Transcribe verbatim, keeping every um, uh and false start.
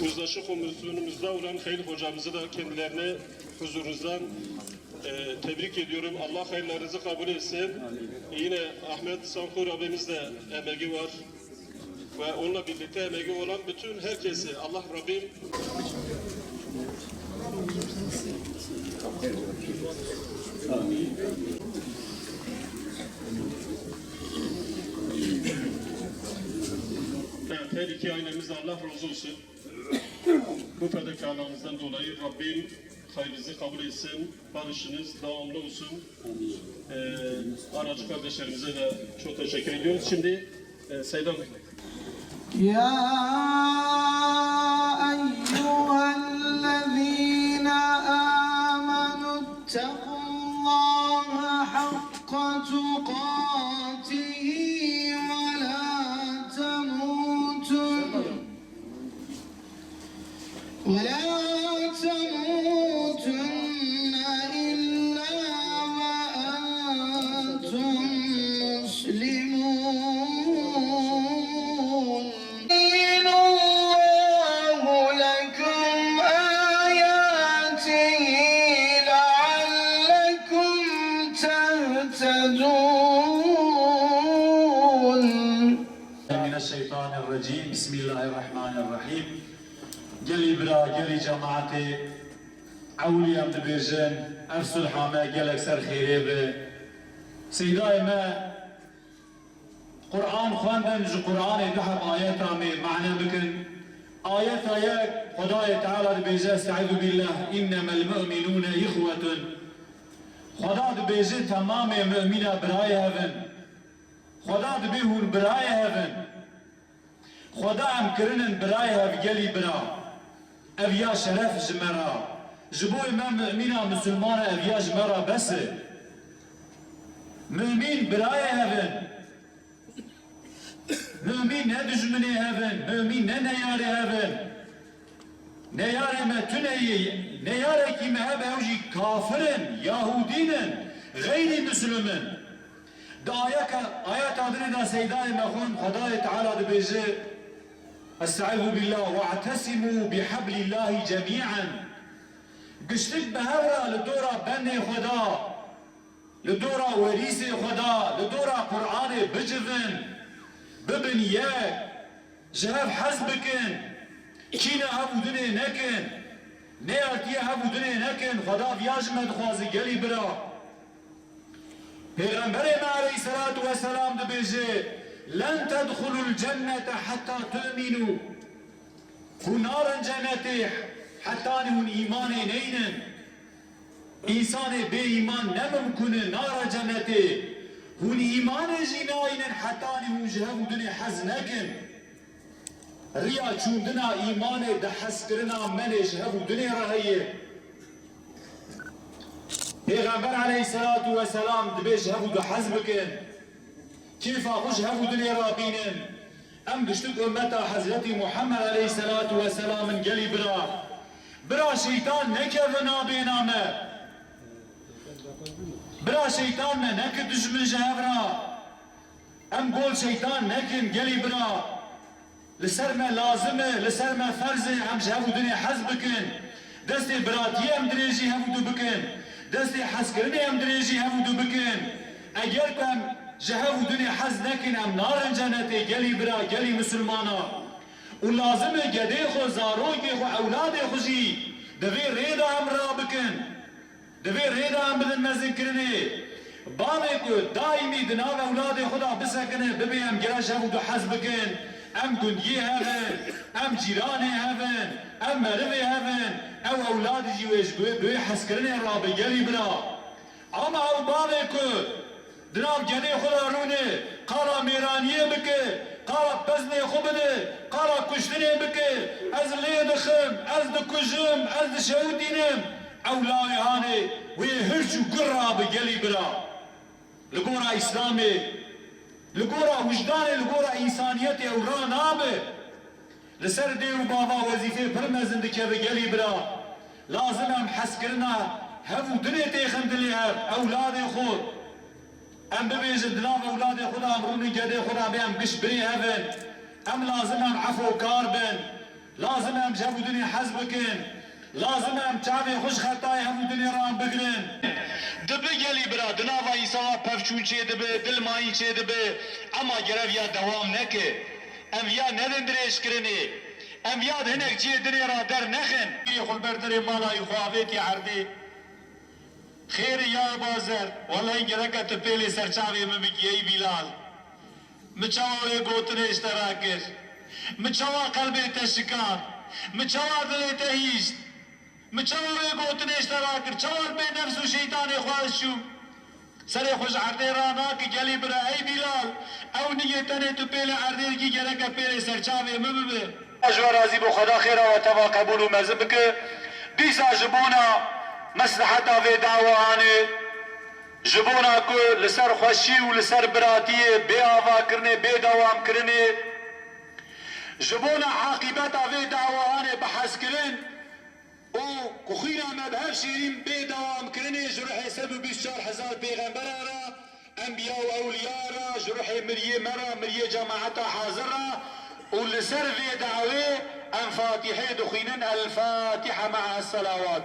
Uzlaşık omuzunumuzda olan Hayır hocamızı da kendilerine huzurunuzdan, e, tebrik ediyorum. Allah hayırlarınızı kabul etsin. Yine Ahmet Sankur abimiz de emeği var. Ve onunla birlikte emeği olan bütün herkesi Allah Rabbim Evet, her iki ailemiz de Allah razı olsun. Bu fedakarlığınızdan dolayı Rabbim hayrınızı kabul etsin. Barışınız devamlı olsun. Ee, aracı kardeşlerimize de çok teşekkür ediyoruz. Şimdi, e, Seyda. يا أيها الذين آمنوا اتقوا الله حق تقاته ولا تموتن ولا تموتن إلا وأنتم مسلمون. يبين الله لكم آياته لعلكم تهتدون. من الشيطان الرجيم. بسم الله الرحمن الرحيم. Gelî bira, gelî cemaetê, ewlî em dibêjin, ev sulha me gelek ser xêrê be. Seydayê me Quran xwendin, ji Quranê du heb ayeta me mane bikin. Ayeta yek, Xwedayê Teala dibêje, Estaizu billah, innemel mu'minûne ihwetun. Xweda dibêje, temamê mumîna birayê hev in. Xweda dibê hûn birayê hev in. Xweda em kirinin birayê hev gelî bira. Ev ya şeref ji me ra. Ji bo me mumîna misilmana ev ya ji me ra bes e. Mumîn birayê hev in. Mumîn ne dijminê hev in, mumîn ne neyarê hev in. Neyarê me tune ye, neyarekî me hebe ew jî kafir in, yahûdîn in, xeyrî mislim in. Di ayeka, ayeta dinê de Seydayê me xwend, Xwedayê Teala dibêje, Estaizu billah, "We'tesimû biheblillahî cemî'en." Giştik bi hev re li dora bendê Xweda, li dora werîsê Xweda, li dora Qur'anê bicivin, bibin yek, ji hev hez bikin, kîna hev û dinê nekin, neyartiye hev û dinê nekin, Xweda viya ji me dixwaze gelî bira. Pêxemberê me aleyhisselatu vesselam dibêje, "Len tedxulul cennete hetta tu'minu." Hûn narin cennetê hetanî hûn îmanê neynin. Însanê bê îman ne mimkun e, nare cennetê. Hûn îmanê jî naynin hetanî hûn ji hev û dinê hez nekin. Riya çûndina îmanê di hezkirina menê ji hev û dinê re heye. Pêxember aleyhisselatu vesselam dibê ji hev û du hez bikin. Kêfa xwe ji hev û dinê re bînin. Em giştik ummeta Hezretî Muhammed aleyhisselatu vesselam in gelî bira. Bira şeytan nekeve nabêna me. Bira şeytan me neke dijmin ji hev ra. Em gol şeytan nekin gelî bira. Li ser me lazim e, li ser me ferz e, em ji hev û dinê hez bikin. Destê biratiyê em dirêjî hev û du bikin. Destê hezkirinê em dirêjî hev û du bikin. Eger ku em ji hev û dinê hez nekin, em narin cennetê gelî bira, gelî misilmana. Û lazim e gedê xwe, zarokê xwe, ewladê xwe jî di vê rê de em rabikin. Di vê rê de em bidin mezinkirinê. Bavê ku daîmî di nav ewladê xwe de bisekine, bibê em gere ji hev û du hez bikin. Em gundiyê hev in, em cîranê hev in, em merivê hev in, ew ewladê jî wê ji bi wê hezkirinê rabe gelî bira. Ama ew bavê ku di nav gedê xwe de rûne, qala mêraniyê bike, Qala peznê xwe bide, qala kuştinê bike, ez lê dixim, ez dikujim, ez dişewitînim. Ew lawê hanê wê hirç û gur rabe gelî bira. Li gora Îslamê, li gora wijdanê, li gora însaniyetê ew ranabe. Li ser dê û bava wezîfê pir mezin dikeve gelî bira. Lazim em hezkirina hev û dinê têxin dilê hev, ewladê xwe. Em bibêjin di nav ewladê xwe de, em rûnin gedê xwe de, bê em giş birê hev in. Em lazim em efokar bin. Lazim em ji hev û dinê hez bikin. Lazim em çavê xwe ji xetayê hev û dinê re em bigirin. Dibe gelî bira, di nava însana pevçûn çêdibe, dilmayîn çêdibe, ema gere viya dewam neke. Em viya nedin dirêjkirinê. Em viya di hinek cihê dinê re dernexin. Xwe li ber derê mala wî xwe avêtiye erdê. Xêr e ya Eba Zer, welehî gereke tu pêlê ser çavê min bikî ey Bîlal. Min çawa wê gotinê ji te rakir? Min çawa qelbê te şikand? Min çawa dilê te hîşt? Min çawa wê gotinê ji te rakir? Çawa li pê nefs û şeytanê xwe ez çûm? Serê xwe ji erdê ranakî gelî bira ey Bîlal. Ew nigê tenê tu pêlê erdê dikî gereke pêlê ser çavê min bibe. Ji we razî bo, Xweda xêra we teva qebûl û mezin bike. Dîsa ji bona mesleheta vê dawahanê, ji bona ku li ser xweşî û li ser biratiyê, bê avakirinê, bê dewamkirinê, ji bona aqîbeta vê dawahanê bi hezkirin û ku xwîna me bi hev şêrîn bê dewamkirinê ji ruhê sed û bîst û çar hezar pêxembera re, enbiya û ewliya re, ji ruhê miriyê me re, miriyê cemaeta hazir re û li ser vê dawê em Fatîhê dixwînin. El Fatiha me'a selawat.